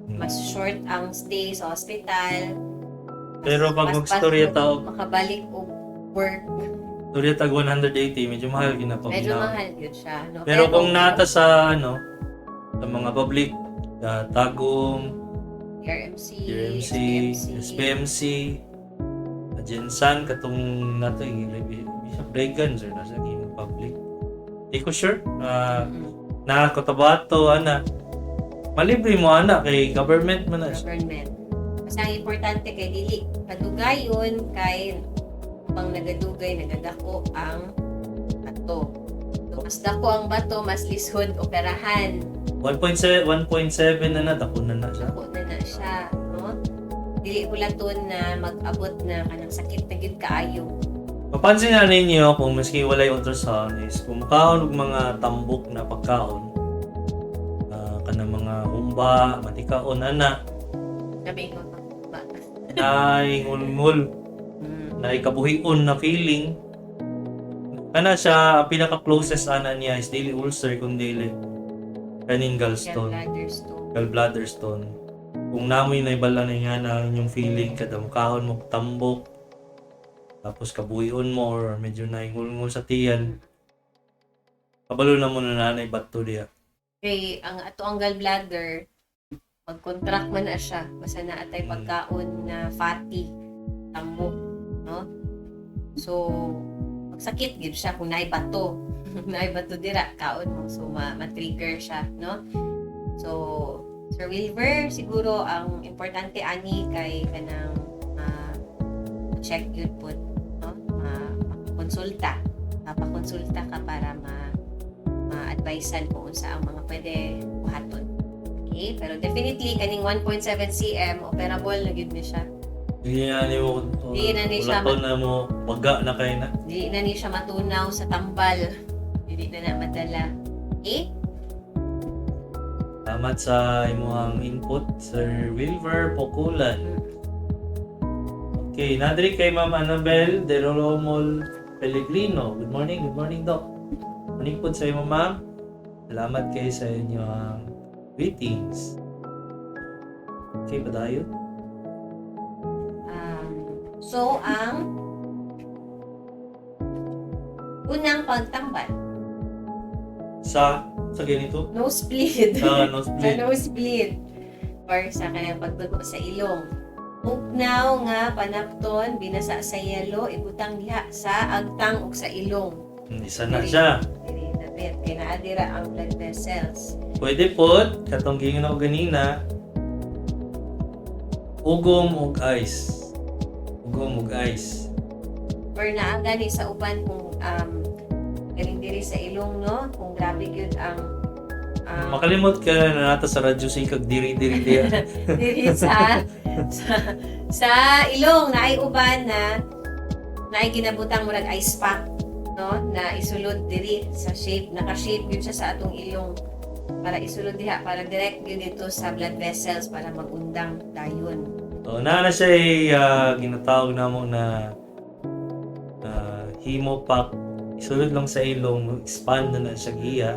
mas short ang stay sa hospital. Mas
Pero pag
paspas
magstorya tao-
makabalik og work.
Storya tag 180, medyo mahal gina pa.
Medyo mahal yun siya, no?
Pero kung nata sa ano, sa mga public, Tagum,
RMC,
UMC,
SPMC,
SPMC, Jensan, katong nato Bishop Reagan, sir, nasa yung public. Di ko sure. Na Cotabato, ana. Malibre mo ana kay government man na siya.
Government. Basta ang importante kay dili padugayon kay pang nagadugay nagadako ang bato. So, mas dako ang bato, mas lisod operahan.
1.7 1.7 na na dako na na siya.
Dako na na siya, no? Dili hulaton na mag-abot na kanang sakit na gyud kaayo.
Mapansin na ninyo kung maski walay ultrasound is kung makaon og mga tambok na pagkaon, kanang mga humba, matikaon ana,
Sabi ko ba?
naay ngulngul, naay kabuhion na feeling. Kana siya ang pinaka closest ana niya is dili ulcer kun dili kaning gallstone,
Gallbladder stone.
Gallbladder stone. Kung namoy naibala na nga na inyong feeling kada mukhaon mo tambok tapos kabuhion mo or medyo naingulngul sa tiyan, kabalo na mo na nanay bato diya.
Kay ang ato ang gallbladder mag-contract man na siya basta na atay pagkaon na fatty tambok, no? So magsakit gid siya kung naay bato. Naay bato dira kaon mo, so ma-trigger siya, no? So Sir Wilver, siguro ang importante ani kay kanang check yun po, no? Konsulta, papakonsulta ka para ma-advisean kung unsa ang mga pwede buhaton. Okay? Pero definitely kaning 1.7 cm operable na gyud ni siya.
Hindi na ni mo
Di na ni siya
ulaton na mo baga na kay na.
Dili na ni siya matunaw sa tambal. Dili na na madala. Okay?
Salamat sa imong input, Sir Wilver Pokulan. Okay, nadri kay Ma'am Annabel De Romol Pellegrino. Good morning, Doc. Morning po sa imo, Ma'am. Salamat kay sa inyong greetings. Okay, padayon.
So, ang unang pagtambal,
Sa ganito,
nosebleed.
sa
Sa
nosebleed.
nosebleed or sa kanang pagdugo sa ilong. Ugnaw nga panapton binasa sa yelo ibutang diha sa agtang ug sa ilong.
Isa na siya.
Diri dapit kay naa dira ang blood vessels.
Pwede po, katong giingon ako ganina, ugom og ice. Ugom og ice.
Or naa gani sa uban kung galing diri sa ilong, no, kung grabe gyud ang
Makalimot ka na nata sa radyo si kag diri diri diya.
Diri sa ilong naay uban na naay ginabutang murag ice pack, no, na isulod diri sa shape, naka-shape gyud siya sa atong ilong para isulod diha para direct gyud dito sa blood vessels para magundang dayon.
So, naa na siya ginatawag namo na hemopack. Isulod lang sa ilong, expand na na siya giya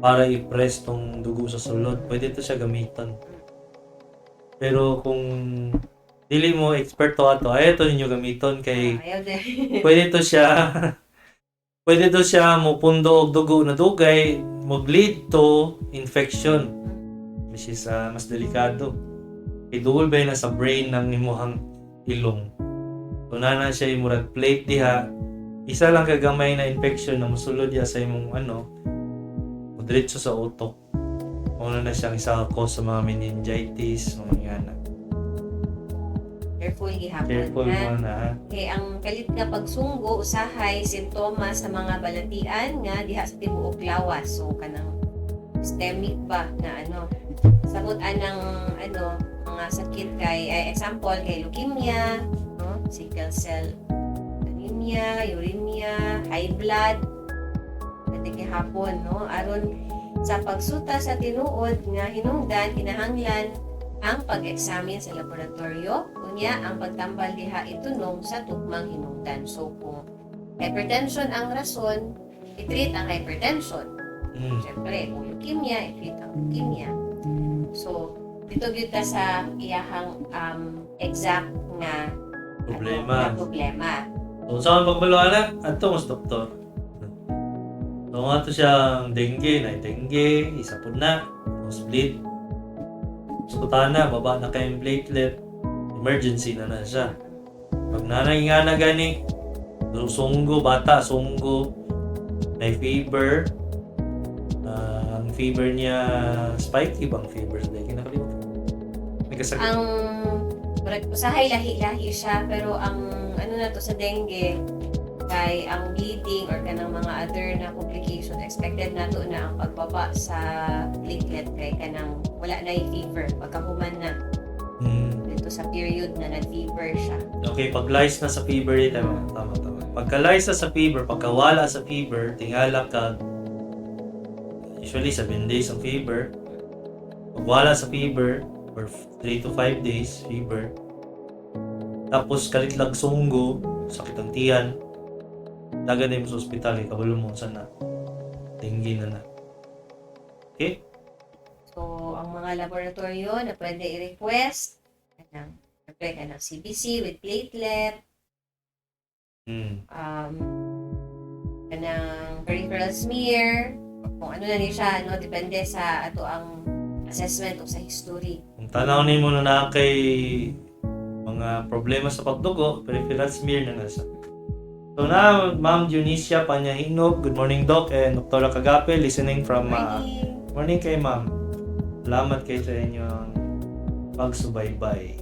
para i-press tong dugo sa sulod. Pwede to siya gamiton. Pero kung dili mo eksperto ato, ayaw to ninyo gamiton kay
Ayaw din.
pwede to siya mupundo og dugo na dugay, mag-lead to infection, which is mas delikado. Kay duol ba na sa brain ng imuhang ilong. So naa na siya murag plate diha, isa lang kagamay na infection na mosulod diha sa imong ano, diretso sa utok. Mao na na siyang isa ka cause sa mga meningitis, mga ngana.
Careful gihapon
Careful
ha.
mo na, ha.
Kay ang kalit nga pagsunggo usahay simptomas sa mga balatian nga diha sa tibuok lawas. So kanang systemic ba na ano. Sabot anang ano mga sakit kay ay, example kay leukemia, no? Sickle cell anemia, uremia, high blood. Pwede gihapon, no? Aron sa pagsuta sa tinuod nga hinungdan, kinahanglan ang pag-examine sa laboratorio, unya ang pagtambal diha itunong sa tukmang hinungdan. So kung hypertension ang rason, i-treat ang hypertension. Siyempre, kung leukemia, i-treat ang leukemia. So, dito gyud ta sa iyahang exact nga
Problema.
Ano, nga problema.
So, sa akong pagbalo ana, adto mo sa doktor. So, nga to siyang dengue, na dengue, isa po na, nosebleed. So, na, baba na kayong platelet, emergency na na siya. Pag nanay nga na gani, sunggo, bata, sunggo, may fever, ang fever niya, spiky bang fever sa dengue? Nakalimutan. Nagkasakit.
Ang murag usahay lahi-lahi siya, pero ang ano na to sa dengue kay ang bleeding or kanang mga other na complication, expected nato na ang pagbaba sa platelet kay kanang wala na yung fever pagkahuman na dito sa period na nag-fever siya.
Okay, pag lice na sa fever, eh, tama, tama, tama. Pagka lice na sa fever, pagka wala sa fever, tingala ka, usually 7 days ang fever. Pag wala sa fever, or 3 to 5 days fever, tapos kalit lang sunggo, sakit ang tiyan, dagan na mo sa ospital, eh, kabalo mo saan na. Dengue na na. Okay?
So ang mga laboratorio na pwede i-request kanang siyempre kanang CBC with platelet, kanang peripheral smear, kung ano na ni siya, no, depende sa ato ang assessment o sa history.
Kung tanaw nimo na naa kay mga problema sa pagdugo, peripheral smear na nasa. So na, Ma'am Dionisia Panyahinog, good morning, Doc and Dr. Kagape, listening from
Morning.
Morning kay Ma'am. Salamat kay sa inyong pagsubaybay.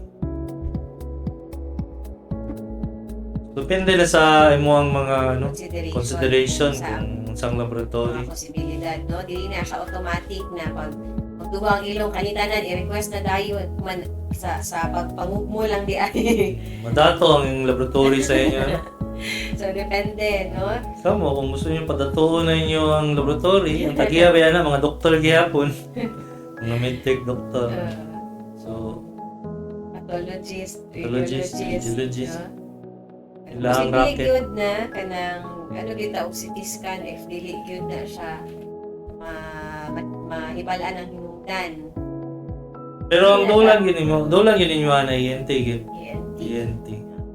Depende na sa imong mga ano,
Consideration,
consideration
sa
kung unsang laboratory.
Mga posibilidad, no? Dili na siya automatic na pag magdugo ang ilong kanitanan i-request na dayon man sa pagpangugmo lang di ay.
Madato ang laboratory sa inyo, ano?
So depende, no?
Kamo, kung gusto niyo padatuon na inyo ang laboratory, ang tagiya ba yan na, mga doktor gihapon. Mga medtech doktor. So,
Pathologist,
Pathologist,
radiologist,
radiologist.
no?
Ilang
Kasi dili
racket.
gyud na kanang ano gyud ta og CT scan if dili gyud na siya mahibalaan ang hinungdan.
Pero ang dolan gini mo, dolan gini mo na ENT gid.
ENT.
ENT.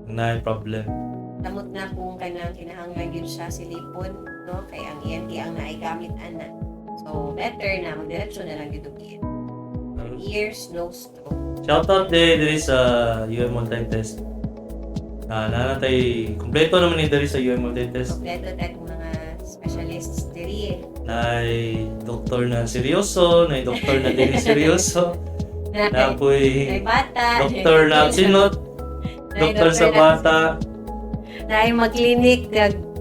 Ang naay problem.
Samot na kung kanang kinahanglan gyud siya silipon, no? Kay ang ENT ang naay gamit ana. So better na magdiretso na lang gyud og ENT. Ears, nose, throat.
Shout out de diri sa UM Multi-Test. Na nanatay kompleto naman ni diri sa UM Multi-Test.
Kompleto tag mga specialists diri.
Naay doktor na seryoso, naay doktor na dili seryoso,
Naay
napoy
bata.
doktor na absinot,
Naay
doktor sa
na-
bata,
Naay mag-clinic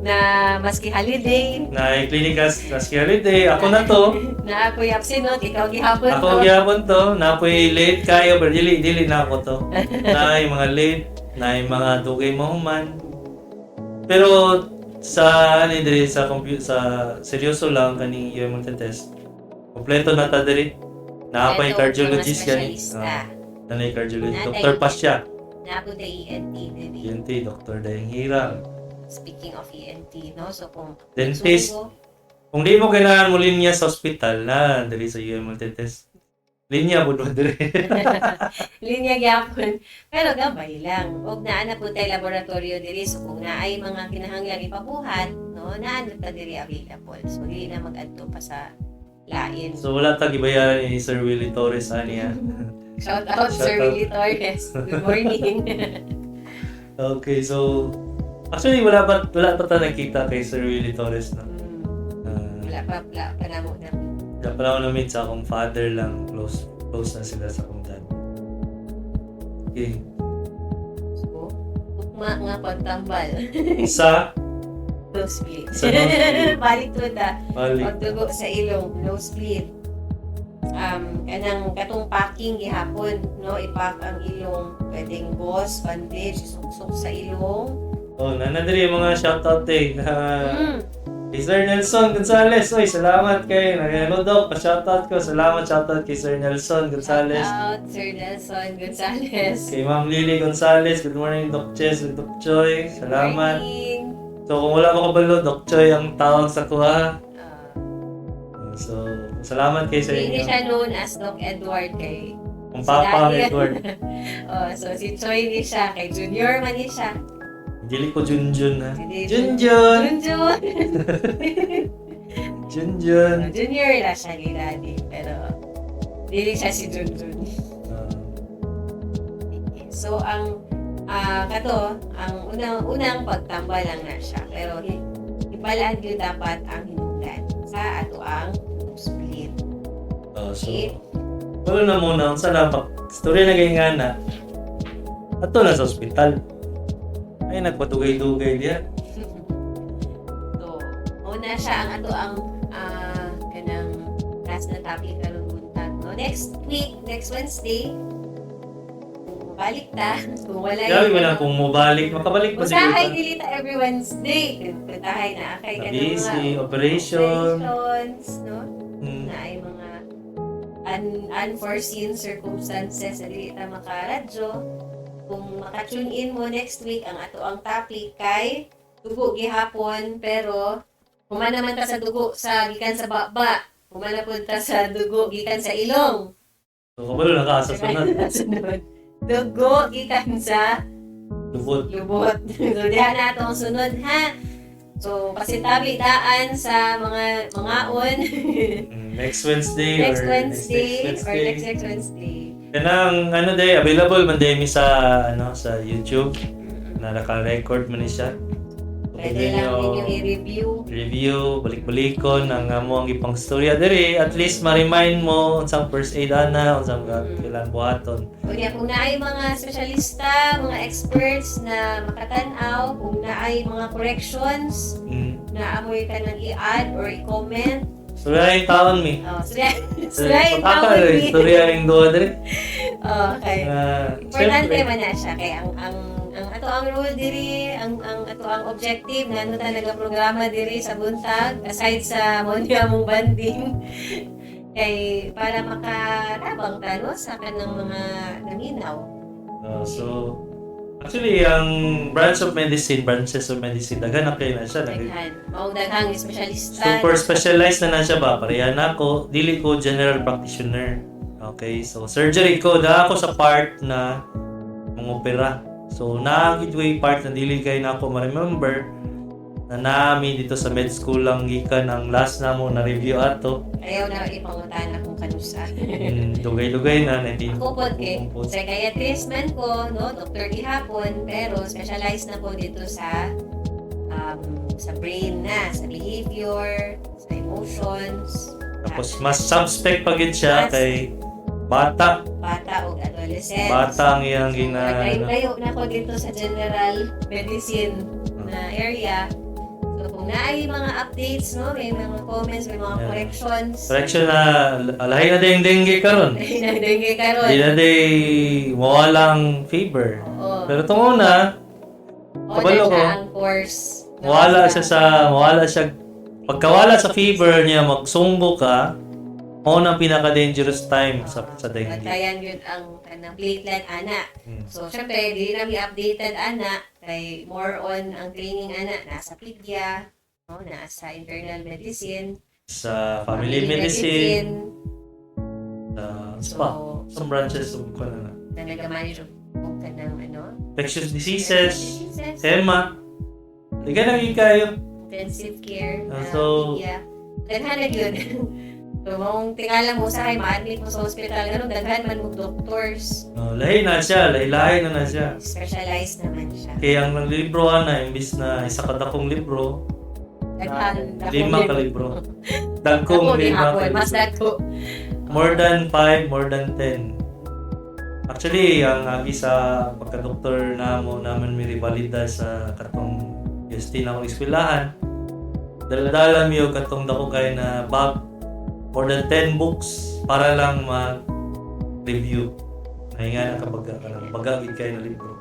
na maski holiday.
Naay klinikas maski holiday, ako na to.
Na ako'y absinot, ikaw gihapon
Ako
to.
gyapon to, napoy late kayo pero dili dili na ako to. Naay mga late, naay mga dugay mahuman. Pero sa ano diri sa computer sa seryoso lang kaning UM test. Kompleto na ta diri. Naa pay
Kompleto
cardiologist
mga
gani.
espesyalista.
Ah. Nanay cardiologist.
Nanay.
Dr. Pasya.
Naa pod tay ENT diri.
ENT, Dr. Dayang Hirang.
Speaking of ENT, no? So kung
Dentist.
sugo,
Kung di mo kailangan mo linya sa ospital na diri sa UM Dentist. Linya po do diri.
Linya gyapon. Pero gamay lang. Og naa na po tay laboratorio diri, so kung naay mga kinahanglan ipabuhat, no, naa na ta diri available. So dili na mag-adto pa sa lain.
So wala ta gibayaran ni Sir Willie Torres ani ha.
Shout out
Shout
Sir
out.
Willie Torres. Good morning.
Okay, so actually wala pa ta nakita kay Sir Willie Torres, no.
Wala pa namo na.
Wala pa lang ako na-meet sa akong father lang, close close na sila sa akong dad. Okay.
So, tukma nga pagtambal.
Sa
Nosebleed.
Sa nosebleed.
Balik to ta.
Balik.
Pagdugo sa ilong, nosebleed. Kanang katong packing gihapon, no, ipack ang ilong, pwedeng gauze, bandage, suksok sa ilong.
Oh, nanadiri yung mga shoutout eh. Na, kay Sir Nelson Gonzales. Oy, salamat kay nagano Doc, pa-shoutout ko. Salamat, shoutout kay Sir Nelson Gonzales.
Shout out Sir Nelson Gonzales.
Kay Ma'am Lily Gonzales. Good morning, Doc Chess and Doc Choi. Salamat.
Morning.
So kung wala mo kabalo, Doc Choi ang tawag sa kuha. So, salamat kay sa
Hindi
inyo.
siya known as Doc Edward kay
Kung Papa
si Daddy.
Edward.
Oh, so si Choi ni siya, kay Junior man ni siya.
Dili ko Junjun ha.
Dili-
Junjun!
Junjun.
Junjun!
Junior na siya ni Daddy, pero dili siya si Junjun. So ang kato, ang unang unang pagtambal lang na siya, pero hibalaan gyud dapat ang hinungdan sa ato ang nosebleed.
Oh, so,
Okay.
wala na muna. Ang salamat. Story na kay nga na. Ato na sa ospital. Ay, nagpadugay-dugay diya.
So, una siya ang ato ang kanang last na topic karong buntag, no? Next week, next Wednesday, kung balik ta, kung wala
Grabe mo lang kung mobalik. Makabalik pa siguro.
Usahay dili ta every Wednesday. Kutahay na kay
Na
kanang
busy,
mga
operation.
operations, no? Na ay mga unforeseen circumstances na dili ta makaradyo. Kung maka-tune in mo next week, ang ato ang topic kay dugo gihapon, pero human naman ta sa dugo sa gikan sa baba, human na pud ta sa dugo gikan sa ilong.
So, kabalo na ka sa sunod.
Sunod. Dugo gikan sa
Lubot.
lubot. So diha na atong sunod ha. So pasintabi daan sa mga mangaon.
Next Wednesday
Next
or
Wednesday,
next,
or
Wednesday.
next next Wednesday.
Kanang ano day available man day mi sa ano sa YouTube na naka-record man ni siya. So,
Pwede
pwede
lang
nyo
ninyo i-review.
review, balik-balikon ang amo ang ipang storya diri, at least ma-remind mo unsang first aid ana, unsang kailangan buhaton.
Kunya kung naay mga espesyalista, mga experts na makatan-aw, kung naay mga corrections na amoy ka nang i-add or i-comment.
Storya yung taon mi.
Oh, sila yung
Pataka
tawag
rin,
ni.
storya yung duha diri.
Oh, okay.
Ah,
Importante
syempre,
man na siya kay ang ato ang role diri, ang ato ang objective nga ano talaga programa diri sa buntag aside sa mo niya mong banding kay para makatabang ta, no, sa kanang mga naminaw.
Ah, so actually ang branch of medicine, branches of medicine daghan na kayo na siya.
Daghan. Maong daghang espesyalista.
Super specialized na na siya ba? Pareha na ako. Dili ko general practitioner. Okay, so surgery ko. Na ako sa part na mga opera. So, naagid ko yung part na dili kay na ako ma-remember na nami dito sa med school lang gikan ang last na mo na review ato.
Ayaw na ipangutana kung kanusa.
Dugay-dugay na 19.
Ako po kay psychiatrist man ko, no, doktor gihapon, pero specialized na ko dito sa brain na, sa behavior, sa emotions.
Tapos mas subspect pa gid siya kay bata,
Bata o adolescent.
bata ang iyang gina ano.
Layo na ko dito sa general medicine na area. So kung naay mga updates, no, may mga comments, may mga corrections.
Correction na alahin na din dengue karon.
Dengue karon.
Di na day mawala ang fever.
Oo.
Pero itong una,
Oo
kabalo
na
ko.
siya ang course. No,
mawala siya sa, mawala siya, pagkawala sa fever niya, magsunggo ka, Mao na pinaka-dangerous time sa dengue.
Bantayan yun ang kanang platelet ana. So syempre dili na mi updated ana kay more on ang training ana nasa pedia, no, nasa internal medicine,
Sa family medicine, sa spa,
So
some branches of kuan na.
Na nag-manage og kanang ano,
Infectious diseases,
diseases,
tema. Di ka na kayo.
Intensive care, na pedia. Daghan na gyud. So, maong tingala mo sa ma-admit mo sa hospital, ganun, daghan man mo doctors.
No, lahi na siya, lahi-lahi na na siya.
Specialized naman siya.
Kaya ang libro ana, imbis na isa ka dakong libro,
Daghan, dakong
lima ka libro. Dagkong
Dako
lima ka
gihapon, mas
libro.
dako.
More than 5, more than 10. Actually, ang agi sa pagka-doktor namo naman mi revalida sa katong UST na akong eskwelahan. Dala-dala mi og katong dako kay na bag, more than 10 books para lang mag-review. Ay nga nakabaga ka lang. Baga gid kay na libro.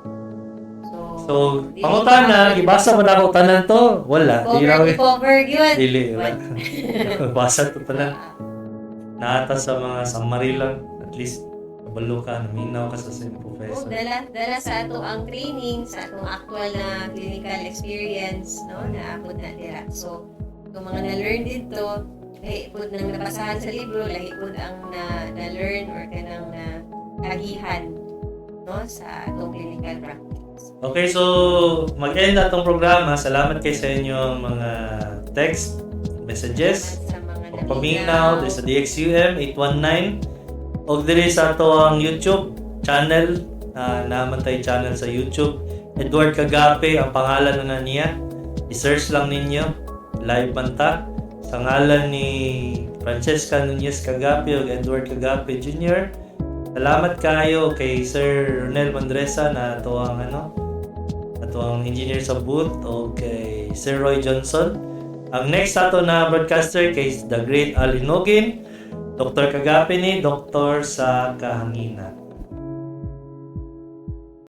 So,
So, pangutana, gibasa mo na ako tanan to? Wala. Di
Cover
na
to cover yun.
Dili, wala. Basa to tanan. Naata sa mga summary lang. At least, kabalo ka, naminaw ka sa same
Oh,
professor.
dala dala sa ato ang training, sa atong actual na clinical experience, no, naabot na dira. So, kung mga na-learn dito, lahi pud nang nabasahan sa libro, lahi pud ang na na-learn or kanang na agihan, no, sa atong clinical practice.
Okay, so mag-end na itong programa. Salamat kay sa inyong mga text, messages,
Salamat sa mga
pagpaminaw, diri sa DXUM 819 og diri sa ato ang YouTube channel na naman tayo channel sa YouTube. Edward Cagape ang pangalan na niya. I-search lang ninyo. Live man ta. Sa ngalan ni Francesca Nunez Cagape ug Edward Cagape Jr. Salamat kayo kay Sir Ronel Mandresa na ato ang ano ato ang engineer sa booth o kay Sir Roy Johnson. Ang next ato na broadcaster kay The Great Alinogin, Dr. Cagape ni Doktor sa Kahanginan.